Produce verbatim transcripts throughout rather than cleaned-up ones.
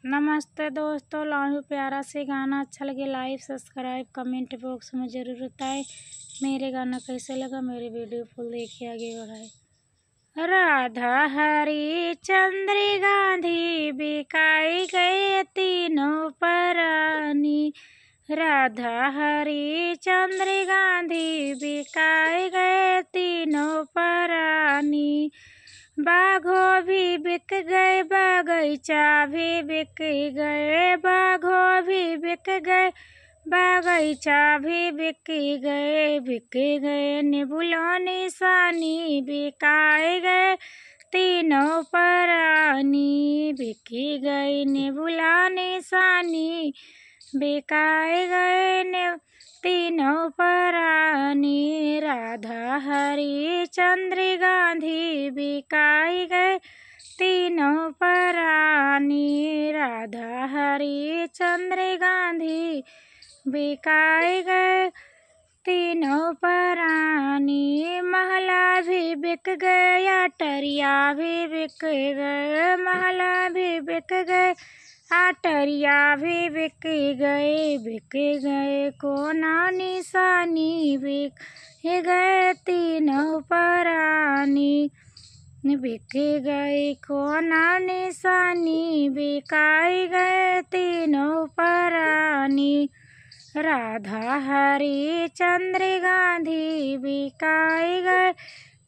नमस्ते दोस्तों, लाइव प्यारा से गाना अच्छा लगे, like, subscribe, comment box में जरूर बताएं। मेरे गाना कैसे लगा, मेरे video full देखिए, आगे बढ़ाएं। राधा हरिचंद्र गांधी बिकाई गए तीनों परानी, राधा हरिचंद्र गांधी बिकाई गए तीनों परानी। बाघो भी बिक गए, बगीचा भी बिक गए, बाघो भी बिक गए, बगीचा भी बिक गए, बिक गए निबुला निशानी, बिकाए गए तीनों परानी, बिक गए निबुला निशानी, बिकाए गए ने तीनों परानी। राधा हरिचंद्र गांधी बिकाई गए तीनों परानी, राधा हरिचंद्र गांधी बिकाई गए तीनों परानी। महला भी बिक गए, अटरिया भी बिक गए, महला भी बिक गए, अटरिया भी बिक गए, बिक गए कोना निशानी, बिक गए तीनों परानी, बिक गए कोना निशानी, बिकाई गए तीनों परानी। राधा हरिचंद्र गांधी बिकाई गए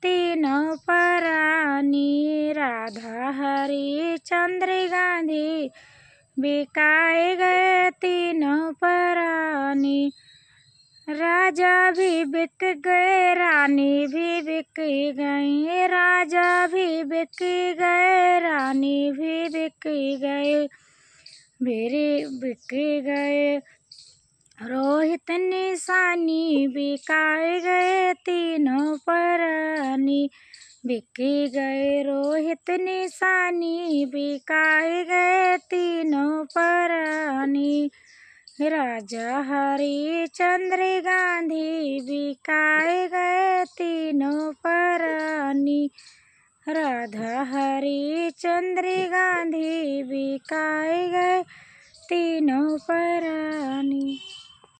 तीनों परानी, राधा हरिचंद्र गांधी बिकाए गए तीनों परानी। राजा भी बिक गए, रानी भी बिक गई, राजा भी बिक गए, रानी भी बिक गए, बेरे बिक गए। रोहित निशानी बिकाए गए तीनों परानी, बिक गए रोहित निशानी, बिकाए गए तीनों परानी। राजा हरिचंद्र गांधी बिकाए गए तीनों परानी, राधा हरिचंद्र गांधी बिकाए गए तीनों परानी।